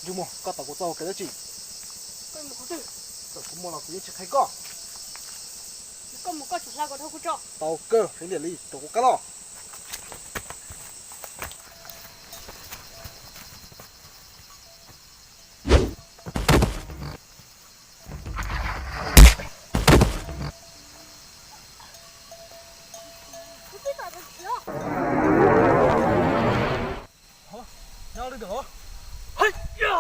Mus, koj tau kuv txoj hau kev dab tsi? Koj mus qhov twg? Txawm kuv muaj los kuv yeej tsis qhia koj. Koj mus koj tsis hla kom dhau kuv tso. Tau kawg, heev tiag li, rau kuv qab los. Nyob li ntawd. Hei ya!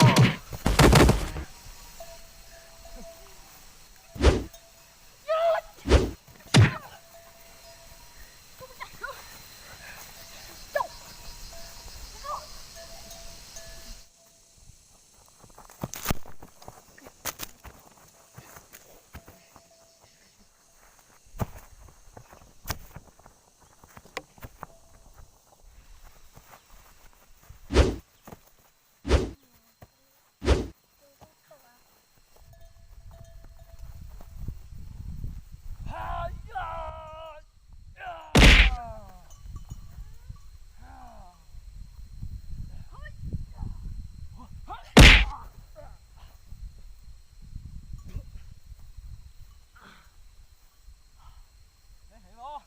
Neb heev los,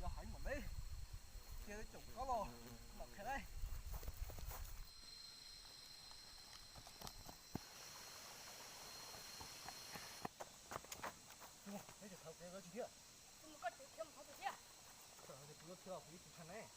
yog heev mam neb, cia tsoom koj los mam qhia neb. Neb tseem thov kuv dab tsi thiab? Kuv yuav khiav los kuv yeej tsis ntshai neb.